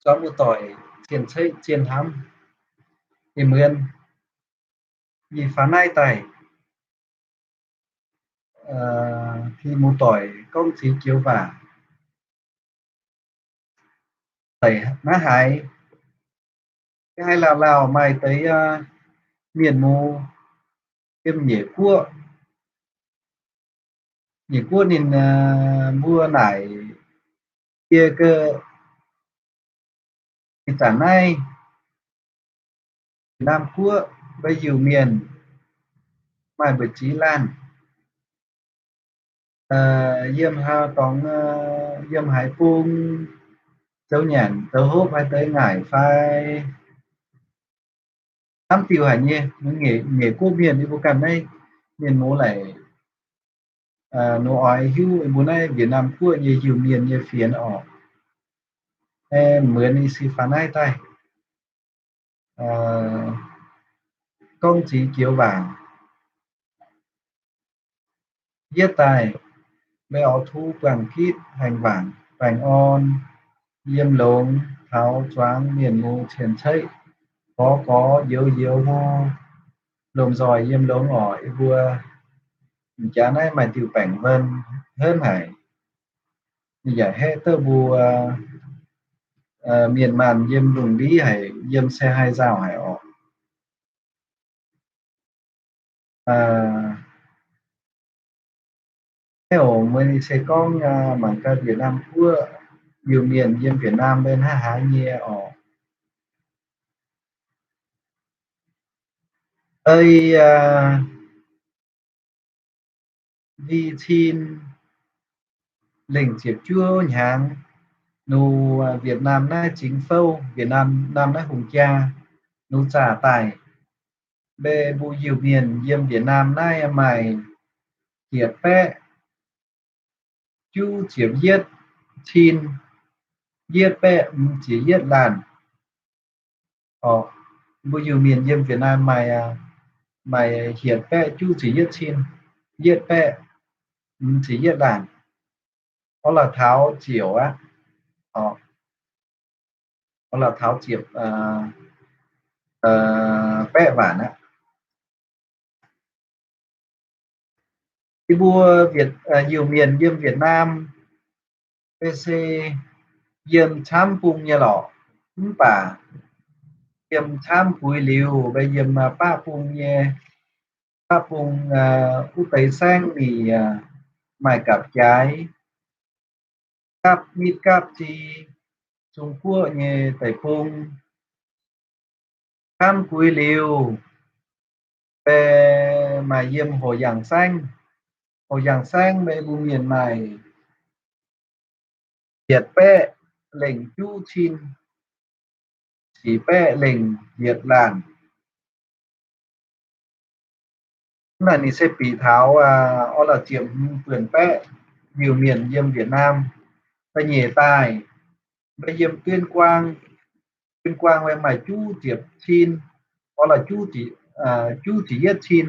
zorqv muoz-doic cien-ceqv zien hnamv. Ih muonz yie faaux naaiv daaih, pin muoz-doic gorngv ziex joux waac. Naaiv haiz, haiz lauh lauh maaih deix mienh muz yiem Nyiec Guoqv. Nyiec Guoqv ninh mbuo naaic yie ge ih zanc naaiv Việt Nam Guoqv mbuo Iu-Mienh maaih mbu'ziex laanh yiem haaix dorngx, yiem haaix bung, zoux nyanc zoux hopv haaix deix ngaih fai hnamv diuh haic nyei. Nyiec Guoqv mienh yie mbuo ganh naaiv mienh muz laic, nor oix hiuv yie mbuo naaiv Việt Nam Guoqv nyei Iu-Mienh nyei fienx orqc. Muonz yie se faaux naaiv daaih gorngv ziex joux waac. Yietv daaih, meih oix tov buangh gitv haengh waanc baengh orn, yiem longx taux zuangx mienh muz cien-ceqv, gorx gorx youz youz, lomh nzoih yiem longx orqc. Yie mbuo m'jaax naaiv maaih diuh baengc wuon henv haic. Yaac haeqv duqv mbuo mienh maanh yiem lungh ndiev haic, yiem se haih nzauh haic orqc. Hnangv meih se gorngv mangc gaax Việt Nam Guoqv, Iu-Mienh yiem Việt Nam mbuo hnangv haaix nyei orqc. Ei, vi cin lengh ziepc juov hnyangx, nu Việt Nam naaiv cingx fouv, Việt Nam naaiv hungh jaa, nu zaah daaih, mbuo Iu-Mienh yiem Việt Nam naaiv maaih hietc baeqv juov ziepc yietv cin, yietv baeqv hmz ziepc yietv laanh. Mbuo Iu-Mienh yiem Việt Nam maaih, maaih hietc baeqv juov ziepc yietv cin, yietv baeqv hmz ziepc yietv laanh. Orv la'taux ziouc aqv, orv la'taux ziepc baeqv waanc aqv. Yie mbuo Iu-Mienh yiem Việt Nam mbuo se yiem camv bung nyei lorqc, mv baac yiem camv buix liuz mbuo yiem baqv bung nyei, baqv bung wuov deix saengv ninh maaih gapv-jaaix, gapv mitv gapv zi, Zung Guoqv nyei deic-bung. Camv buix liuz mbuo maaih yiem houx yangh saengv. Houx yangh saengv mbuo mbuo mienh maaih yietc baeqv lengh juv cin, sic baeqv lengh yietc laanh. Naaiv ninh se bieqc taux orv la'ziepc hmz buonc baeqv Iu-Mienh yiem Việt Nam. Da'nyeic daaih mbuo yiem Tuyên Quang. Tuyên Quang mbuo maaih juv ziepc cin, orv la'juv ziepc yietv cin.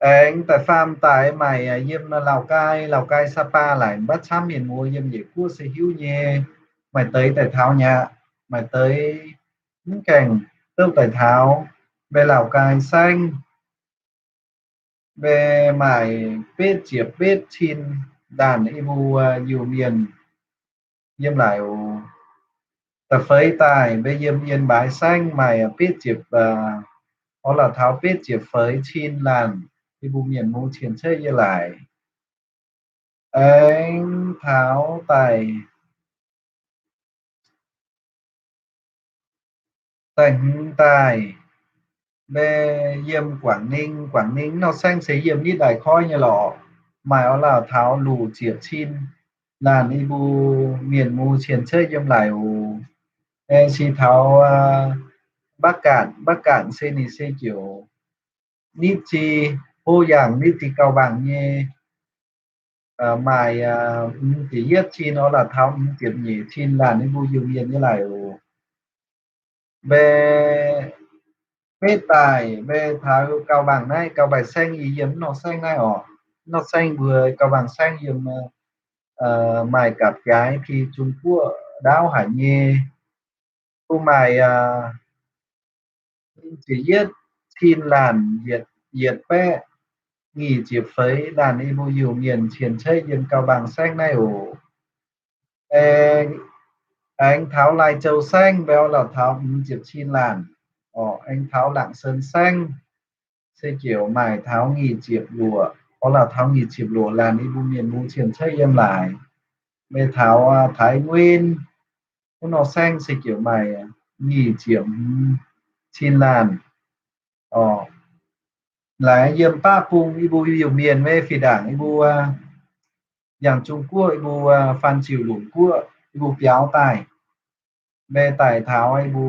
Aengx da'faam daaih maaih yiem Lào Cai, Lào Cai Sapa laaic mbatv camv mienh mbuo yiem Nyiec Guoqv se hiuv nyei. Maaih deix daaih taux nyei aqv, maaih deix mv gaengh duqv daaih taux. Mbuo Lào Cai saengv mbuo maaih betv ziepc betv cin laanh yie mbuo Iu-Mienh yiem laaic oc. Da'feix daaih mbuo yiem Yên Bái saengv maaih betv ziepc, orv la'taux betv ziepc feix cin laanh yie mbuo mienh muz cien ceqv yiem laaic. Aengx taux daaih, da'hmz daaih mbuo yiem Quảng Ninh. Quảng Ninh nor saengv se yiem nitv daaih koiv nyei lorqc. Maaih orv la'taux luoqc ziepc cin laanh yie mbuo mienh muz cien ceqv yiem laaic oc. Aengx se taux Bắc Kạn, Bắc Kạn se ninh se ziouc nitv zi, hlo yangh nitv zi gauh mangc nyei, maaih hmz ziepc yietv cin orv la'taux hmz ziepc nyeic cin laanh yie mbuo Iu-Mienh nyei laaic oc. Mbuo betv daaih mbuo taux gauh mangc naaiv, gauh mangc saengv yie yiem nor saengv naaiv orqc. Nor saengv mbuo gauh mangc saengv yiem maaih gapv-jaaix Pi Zung Guoqv ndaauv haic nyei. Mbuo maaih ziepc yietv cin laanh yietc baeqv nyic ziepc feix laanh yie mbuo Iu-Mienh cien-ceqv yiem Gau Bang saengv naaiv oc. Aengx taux Lai Châu saengv mbaeqv lauh taux hmz ziepc cin laanh. Aengx taux Laangc Sen saengv se ziouc maaih taux nyic ziepc luoqc, orv lauh taux nyic ziepc luoqc laanh yie mbuo mienh mbuo cien-ceqv yiem laaix. Mbe taux Taiv Nguyen wuov nor saengv se ziouc maaih nyic ziepc cin laanh. Laaix yiem baqv bung yie mbuo Iu-Mienh mbe fih ndaangc yie mbuo yangh Zung Guoqv yie mbuo faan ziuc lunc guoqv yie mbuo biaux daaih. Mbe daaih taux yie mbuo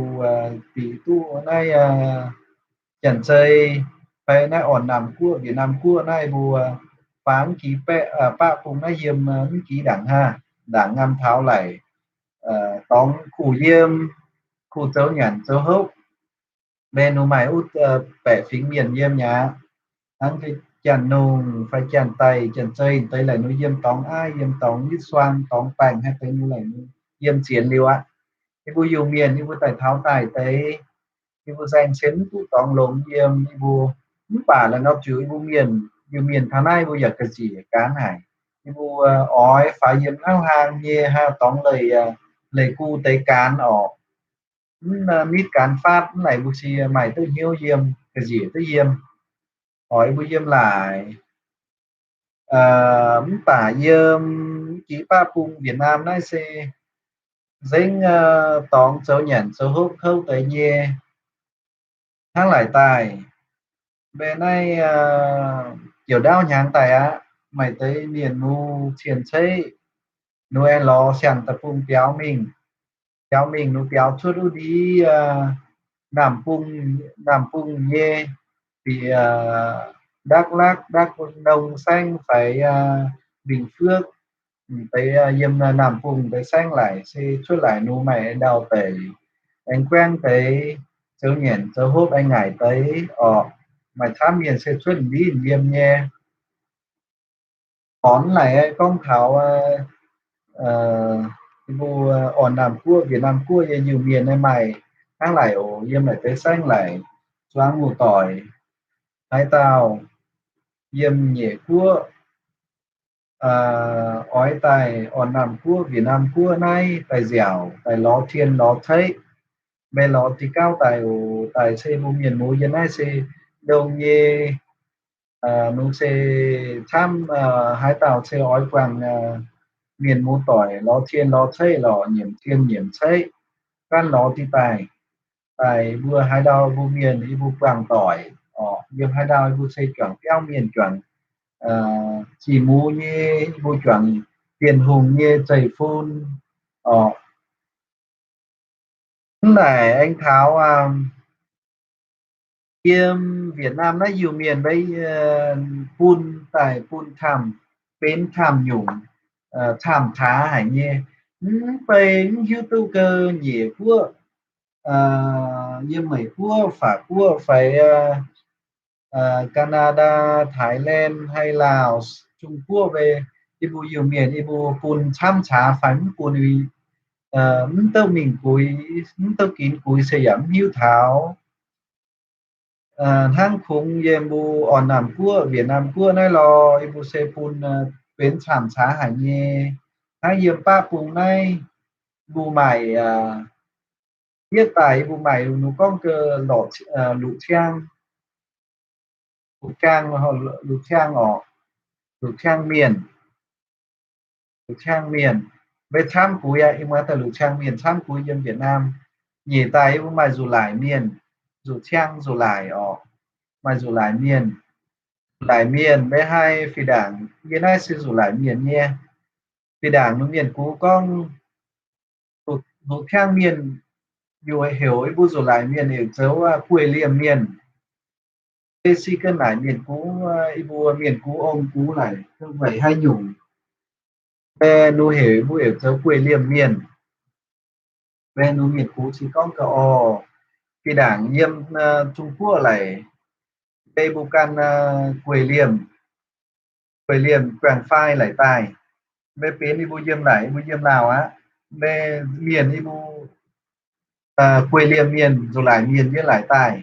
bieqc duqv naaiv Janx-Zei fai naaiv Orn-Namh Guoqv, Việt Nam Guoqv naaiv yie mbuo faanv mv giz baqv bung naaiv yiem mv giz ndaangc hnangv, ndaangc ngam taux laic dorngx kuh yiem, kuh zoux nyanc zoux hopv. Mbe nu maaih wuov baeqc fingx mienh yiem aqv. Hnangv Janx-Nongh fai Janx-Daic, Janx-Zei deix laic nu yiem dorngx aiv, yiem dorngx yitv suang, dorngx baengh haaix deix nu laic nu yiem zienx liuz aqv. Yie mbuo Iu-Mienh yie mbuo daaih taux daaih deix, yie mbuo nzaeng cien mv duqv dorngx longx yiem yie mbuo. Mv baac la'nor ziouc yie mbuo mienh, Iu-Mienh taux naaiv yie mbuo yaac ga'nzieqc gaanv haic. Yie mbuo oix faaux yiem hnangv hlang nyei haa dorngx leih, leih gu deix gaanv orqc. Mv nitv gaanv faatv mv laic mbuo se maaih duqv hnyouv yiem, ga'nzieqc duqv yiem. Oix mbuo yiem laaix. Mv baac yiem mv giz baqv bung Việt Nam naaiv se nzengc dorngx zoux nyanc zoux hopv kouv deix nyei hnangv laic daaih. Mbe naaiv ziouc ndaauv hnyangx daaih aqv. Maaih deix mienh nu cien-ceqv nu aengx lorz siang-deic-bung biaux mingh. Biaux mingh nu biaux cuotv wuov ndiev Namh Bung, Namh Bung nyei, bieqc Đắk Lắk, Đắk Nông saengv fai Bình Phước, deix yiem Namh Bung deix saengv laic se cuotv laic nu maaih ndau deix aengx guangv deix zoux nyanc zoux hopv aengx ngaaic deix orqc. Maaih camv mienh se cuotv ndiev yiem nyei. Orn laic gorngv taux mbuo Orn-Namh Guoqv, Việt Nam Guoqv yiem Iu-Mienh naaiv maaih hnangv laic oc. Yiem laic deix saengv laic zuangx muoz-doic haaix dauh yiem Nyeic Guoqv oix daaih Orn-Namh Guoqv, Việt Nam Guoqv naaiv daaih nziaauc, daaih lorz tien lorz ceqv. Mbe lorz dih gauv daaih oc. Daaih se mbuo mienh muoz yiem naaiv se ndongc nyei. Nungx se camv haaix dauh se oix buangh mienh muoz-doic lorz tien lorz ceqv lorqc, nyiemc tien nyiemc ceqv, gaanv lorz dih daaih. Daaih mbuo haaix ndau mbuo mienh yie mbuo buangh doic orqc. Yiem haaix ndau mbuo se juangc biauv mienh, juangc jiex mbuo nyei, mbuo juangc Bienh Hungh nyei zeiv-fun orqc. Mv naaic aengx taux yiem Việt Nam naaiv Iu-Mienh mbe bun daaih bun camv, benx camv nyungc, camv caax haic nyei. Mv bei mv hiuv duqv gau Nyeic Guoqv, yiem Meiv Guoqv, Faac Guoqv fai Canada, Thailand, hai Laos, Zung Guoqv mbe, yie mbuo Iu-Mienh yie mbuo bun camv caax fai mv bun, mv duqv mingh guix, mv duqv ginx guix se yaac mv hiuv taux. Hnangv kungx yiem mbuo Orn-Namh Guoqv, Việt Nam Guoqv naaiv lorh, yie mbuo se bun benx camv caax haic nyei. Hnangv yiem baqv bung naaiv, mbuo maaih yietv daaih yie mbuo maaih nu gorngv gau luqc ciang, luqc ciang, luqc ciang orqc, luqc ciang mienh, luqc ciang mienh, mbe camv guix aqv. Yie mbuo daaih luqc ciang mienh camv guix yiem Việt Nam. Nyic daaih yie mbuo maaih nzuqc laaic mienh, nzuqc ciang nzuqc laaic orqc, maaih nzuqc laaic mienh. Nzuqc laaic mienh mbe haih fih ndaangc yie naaiv se nzuqc laaic mienh nyei. Fih ndaangc mienh kungx gorngv, luqc ciang mienh yaac heuc yie mbuo nzuqc laaic mienh heuc zoux bueix liemh mienh. Ei si ga'naaic naaic mienh kungx, yie mbuo mienh kungx ong kungx laic weic haaix nyungc, mbe nu heuc mbuo heuc zoux bueix liemh mienh. Mbe nu mienh kungx se gorngv gau orqc. Fih ndaangc yiem Zung Guoqv laic, mbe mbuo ganh bueix liemh, bueix liemh guangc fai laic daaih. Meih benx yie mbuo yiem naaic, yie mbuo yiem naaic aqv. Meih mienh yie mbuo guei liemh mienh, nzuqc laaic mienh yie laaic daaih.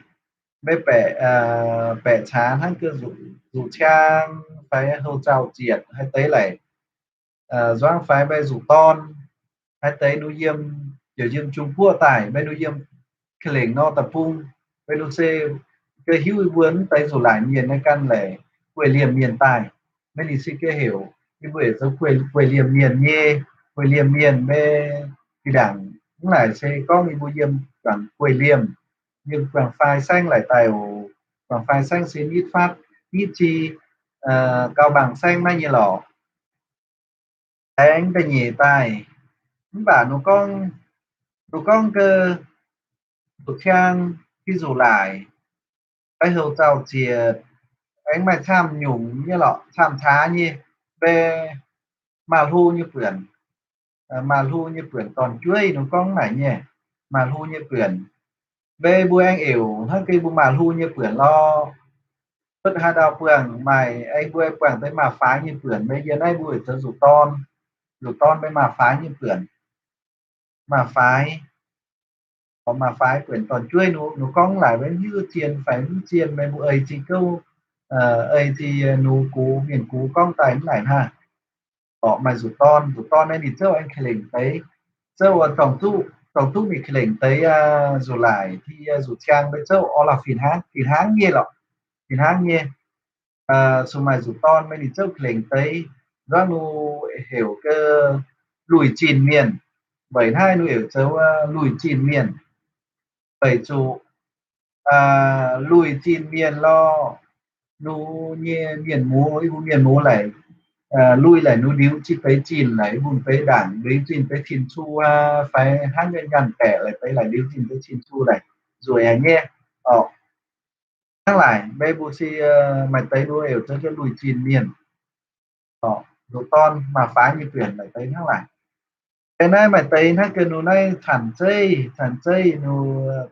Meih baeqc, baeqc caax hnangv ga'nzuqc ciang fai houh zaux zietc haaix deix laic, nzuangv fai meih nzuqc dorn haaix deix nu yiem, ziouc yiem Jung Guoqv daaih, meih nu yiem Ka'lengc nor da'bung, meih nu se ga'hiuv yie mbuo naaiv deix nzuqc laaic mienh naaiv ganh laic guei liemh mienh daaih. Meih ninh se ga'heuc yie mbuo zoux guei liemh mienh nyei, guei liemh mienh. Meih zinh ndaangc mv laaic se gorngv yie mbuo yiem guangc guei liemh, yiem guangc fai saengv laaic daaih oc. Guangc fai saengv se nitv fatv, nitv ci gauh mangc saengv naaiv nyei lorqc. Aengx da'nyeic daaih, mv baac nu gorngv, nu gorngv ga'nzuqc ciang, ga'nzuqc laaic, fai houh zaux zietc, aengx maaih camv nyungc nyei lorqc, camv taaix nyei, mbe maaz-hlo nyei buonc, maaz-hlo nyei buonc dorn-jueiv nu gorngv naaic nyei, maaz-hlo nyei buonc. Mbe mbuo aengx euc hnangv ga'naaiv mbuo maaz-hlo nyei buonc lorqc. Cuotv haaix ndau buangh maaih aengx mbuo buangh deix maaz-faix nyei buonc, mbe yie naaiv mbuo zoux nzuqc dorn, nzuqc dorn mbe maaz-faix nyei buonc. Maaz-faix, maaz-faix buonc dorn-jueiv nu, nu gorngv laaic mbe hiuv zien fai mv zien, mbe mbuo ei zinh gouv, ei zinh nux gux, mienh gux gorngv daaih mv laaic hnangv. Orqc, maaih nzuqc dorn, nzuqc dorn naaiv ninh zouv aengx Ka'lengc deix, zouv dorngc duqv, dorngc duqv mingh Ka'lengc deix, nzuqc laaic, ti nzuqc ciang mbe zouv orv laac fih hnangv, fih hnangv nyei lorqc, fih hnangv nyei. Sung maaih nzuqc dorn mbe ninh zouv Ka'lengc deix, nzuangv nu heuc ga'luic zinh mienh, weic naaiv nu heuc zoux luic zinh mienh. Weic zuqc luic zinh mienh lorqc, nu nyei mienh muoz, yie mbuo mienh muoz laaic, luic laaic nu ndiux zinh deix zinh laaic, yie mbuo deix ndaangc ndiux zinh deix cin-cu fai hnangv nyei nyaanh baeqc laaic deix laaic ndiux zinh deix cin-cu laaic, nzueic haic nyei. Orqc, hnangv laaic mbe mbuo se maaih deix nu heuc zoux ga'luic zinh mienh. Orqc, nzuqc dorn maaz-faix nyei buonc maaih deix hnangv laaic. Deix naaiv maaih deix hnangv ga'naaiv nu naaiv canh zeiv, canh zeiv nu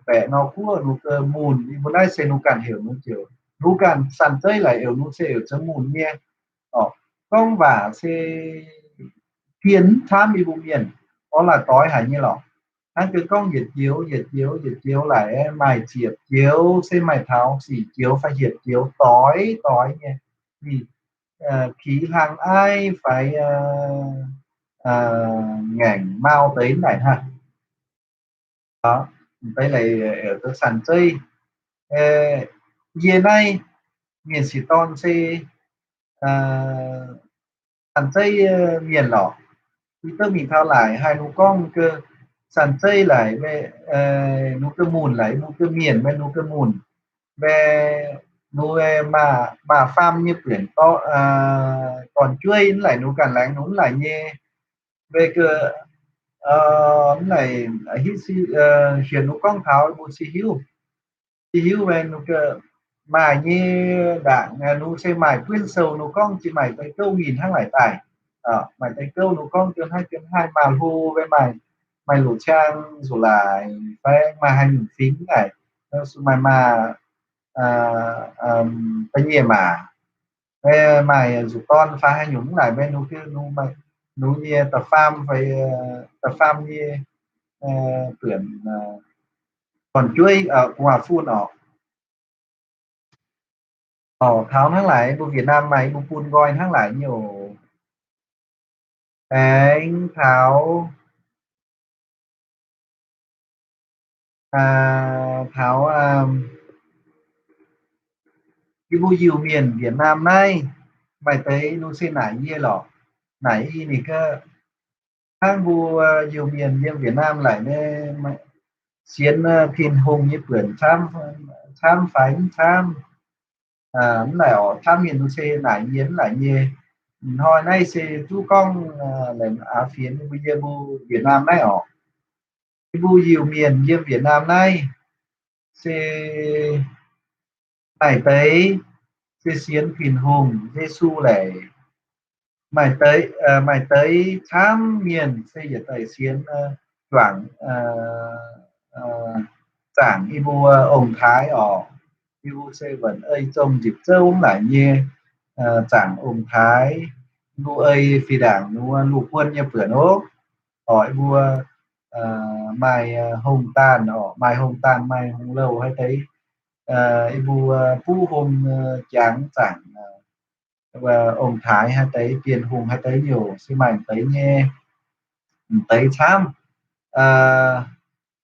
baeqc nor guoqv nu ga'munc, yie mbuo naaiv se nu ganh heuc nu ziouc, nu ganh canh zeiv laaic euc nu se euc zoux munc nyei. Orqc, gorngv waac se pien mv camv yie mbuo mienh, orv laaih doix haic nyei lorqc. Hnangv ga'naaiv gorngv yietc joux, yietc joux, yietc joux laaic maaih ziepc joux, se maaih taux sic joux fai hietc joux doix doix nyei. Ninh kix hlang aiv fai ngaengc mau deix naaic hnangv. Deix leiz canh zeiv. Yie naaiv mienh sic dorn se canh zeiv mienh lorqc. Yie duqv mingh taux laaic haih nu gorngv ga'canh zeiv laaic, nu ga'munc laaic, nu ga'mienh mbe nu ga'munc mbe, nu maaih faam nyei buonc dorn-jueiv laaic, nu ganh laengz nu laaic nyei. Mbe ga'naaiv laaic hiuv, hienx nu gorngv taux mbuo se hiuv, se hiuv mbe nu maaih nyei ndaangc, nu se maaih buonv sou nu gorngv zinh maaih deix gouv mingh hnangv laaic daaih. Maaih deix gouv nu gorngv ga'naaiv, ga'naaiv maaih hlo mbe, maaih, maaih loz-ciang nzuqc laaic fai maaih haaix nyungc fingx naaic, maaih, maaih da'nyeic maac, maaih nzuqc dorn fai haaix nyungc naaic mbe nu, nu nyei da'faam fai, da'faam nyei buonc dorn-jueiv gu'nguaaz-fun orqc. Orqc, taux hnangv laaic mbuo Việt Nam maaih mbuo bun nqoi hnangv laaic nyei oc. Aengx taux, taux yie mbuo Iu-Mienh Việt Nam naaiv, maaih deix nu se naaic yie lorqc, naaic yie ninh ga'hnangv mbuo Iu-Mienh yiem Việt Nam laaic nyei, sienx Tin-Hungh nyei buonc camv, camv fai mv camv, mv laaic orqc, camv mienh nu se naaic yie mv laaic nyei. Hnoi naaiv se duqv gorngv laengz aav fienx mbuo yiem mbuo Việt Nam naaiv orqc. Yie mbuo Iu-Mienh yiem Việt Nam naaiv se maaih deix se sienx Tin-Hungh Yesu laaic, maaih deix, maaih deix camv mienh se yietc daaih sienx juangc zaangc yie mbuo ong-taaix orqc. Yie mbuo se Vernx Ei Zong Nzipc Zouv naaic nyei zaangc ong-taaix. Mbuo ei fih ndaangc ninh mbuo lungh buonc nyei buonc oc. Oc, mbuo maaih hungh daanh oc, maaih hungh daanh, maaih hungh louh haaix deix, mbuo buv hungh jangx zaangc ong-taaix haaix deix, bienh hungh haaix deix nyei oc, se maaih deix nyei, m'deix camv.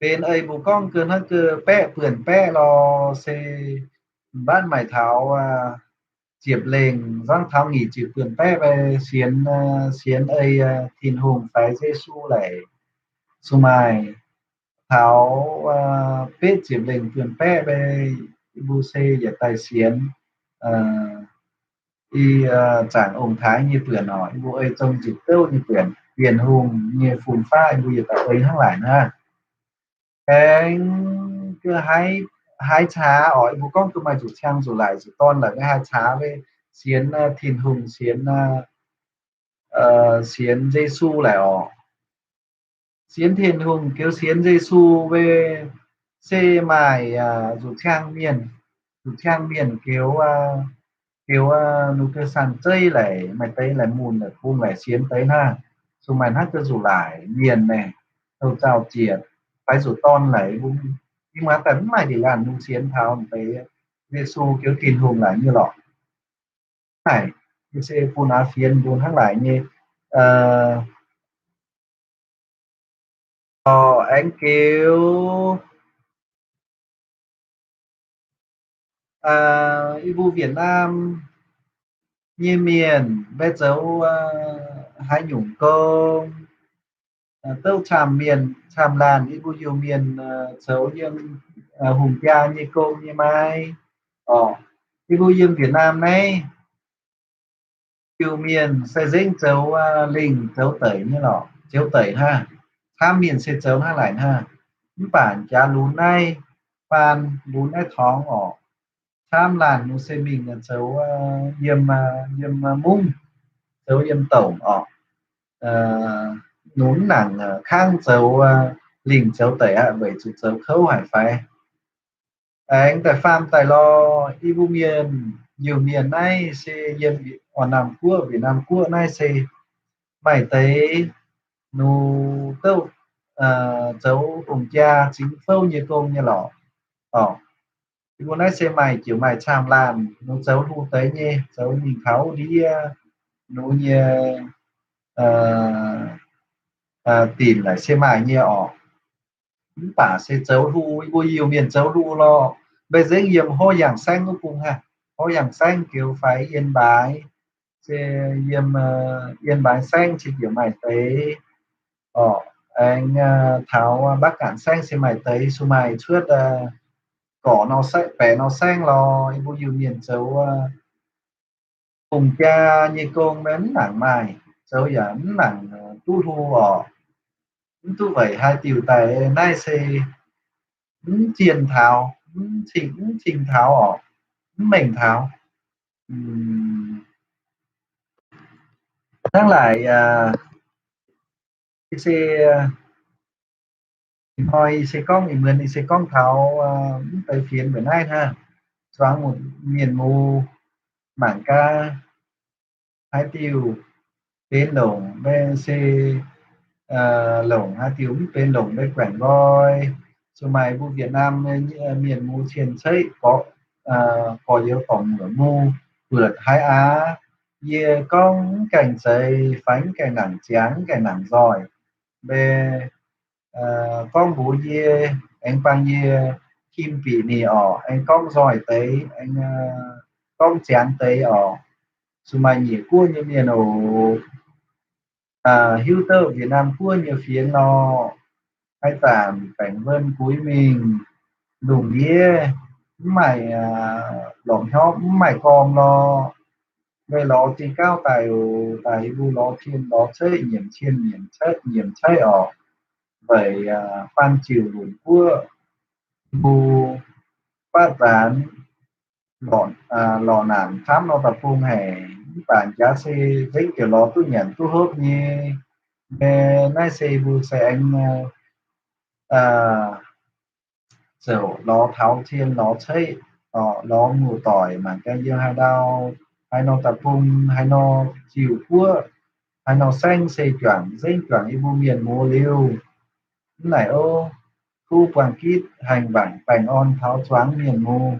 Benx ei mbuo gorngv ga'naaiv ga'baeqv buonc baeqv lorh, se m'baav maaih taux ziepc lengh, zungv taux nyic ziepc buonc baeqv mbuo sienx, sienx ei Tin-Hungh faix Yesu laic. Zuqc maaih taux betv ziepc lengh buonc baeqv mbuo, mbuo se yietc daaih sienx i zaangc ong-taaix nyei buonc oc, mbuo ei zong nzuqc douv nyei buonc, bienh hungh nyei fun-faqv mbuo yietc daaih ei hnangv laaic naaiv. Aengx haaix caax oc, mbuo gorngv duqv maaih zuqc ciang zuqc laaic zuqc dorn laic, haaix caax mbuo sienx Tin-Hungh, sienx, sienx Yesu laic oc. Sienx Tin-Hungh, goux sienx Yesu mbuo se maaih zuqc ciang mienh, zuqc ciang mienh goux, goux nuz ga'san zeiv laic, maaih deix laic munc laic bung laic sienx deix naaiv. Zuqc maaih hnangv ga'nzuqc laaic mienh naaic, douh zaux zietc, faix zuqc dorn laic, mbuo ih muangx daaih mv maaih ndeic laanh mbuo sienx taux deix Yesu goux Tin-Hungh laic nyei lorqc. Naaic se bun aav fienx mbuo hnangv laaic nyei. Aengx goux yie mbuo Việt Nam nyei mienh mbaeqv zoux haaix nyungc gong, douc camv mienh camv laanh, yie mbuo Iu-Mienh zoux yiem hungh jaa nyei gong nyei maiv? Oc, yie mbuo yiem Việt Nam naaiv, Iu-Mienh se nzengc zoux lingh zoux deic nyei lorqc, zoux deic hnangv. Camv mienh se zoux hnangv laaic hnangv. Mv baac jaax lunx naaiv faan lunx naaiv torngx oc, camv laanh nux se mingh zoux yiem, yiem mungv, zoux yiem douc oc. Nux mv nangc kangv zoux lingh zoux deic aqv, weic zuqc zoux kouv haic fai. Aengx daaih faam daaih lorh, yie mbuo mienh, Iu-Mienh naaiv se yiem Việt Nam guoqv, Việt Nam guoqv naaiv se maaih deix nux douc zoux hungh jaa zingx fouv nyei gong nyei lorqc. Oc, yie mbuo naaiv se maaih jiex maaih camv laanh nux zoux hlo deix nyei, zoux mingh taux ndiev nux nyei dinc laic se maaih nyei oc. Mv baac se zoux hlo, yie mbuo Iu-Mienh zoux hlo lorh, mbaeqv nzengc yiem Hov Yangh Saengv wuov bung aqv. Hov Yangh Saengv goux faix Yên Bái, se yiem Yên Bái Saengv se jiex maaih deix oc. Aengx taux Bắc Kạn Saengv se maaih deix, suv maaih cuotv gorqv nor saengv, baeqc nor saengv lorh, yie mbuo Iu-Mienh zoux hungh jaa nyei gong maiv nangc maaih, zoux yaac mv nangc duqv hlo oc. Mv duqv weic haaix diuc daaih naaiv se mv zienh taux, mv cing, mv cing taux oc, mv mengh taux. Hnangv laaic, ih se, ih hnoi ih se gorngv, ih muonz ih se gorngv taux mv deix fienx mbuo naaiv hnangv. Zuangx mienh mbuo mangc gaax haaix diuc benx longc mbe se longc, haaix diuc mv benx longc mbe guaengc nqoi. Zuqc maaih mbuo Việt Nam mienh mbuo cien-ceqv gorx, gorx-youz dorc muoc mbuo buatc haiz aqv. Yie gorngv mv gaengh zeiz fai mv gaengh nangc ziangx, mv gaengh nangc nzoih. Mbe gorngv mbuox yie, aengx bang yie kim bic ninh oc, aengx gorngv nzoih deix, aengx gorngv ziangx deix oc. Zuqc maaih nyiec guoqv nyei mienh oc, hiuv duqv Việt Nam guoqv nyei fienx nor, haaix zanc baengc wuom guix mingh, lungh ndiev mv maaih lorqc hnyouv, mv maaih gorm lorh. Mbe lorz zingh gauv daaih oc, daaih yie mbuo lorz cien lorz ceqv, nyiemc cien nyiemc ceqv, nyiemc ceqv oc. Weic faan ziouc lunc guoqv mbuo faatv zanc lorqc naanc camv nor da'bung haic. Mv baac jaax se nzengc ziouc lorz duqv nyanc duqv hopv nyei. Mbe naaiv se mbuo se aengx ziouc lorz taux cien lorz ceqv, lorz muoz-doic mangc gaax yiem haaix ndau. haaix nor da'bung, haaix nor ziux buoqv, haaix nor saengv se juangc, nzengc juangc yie mbuo mienh muz liuz. Mv naaic ov, kuv buangh gitv haengh waaic baengh orn taux zuangx mienh muz.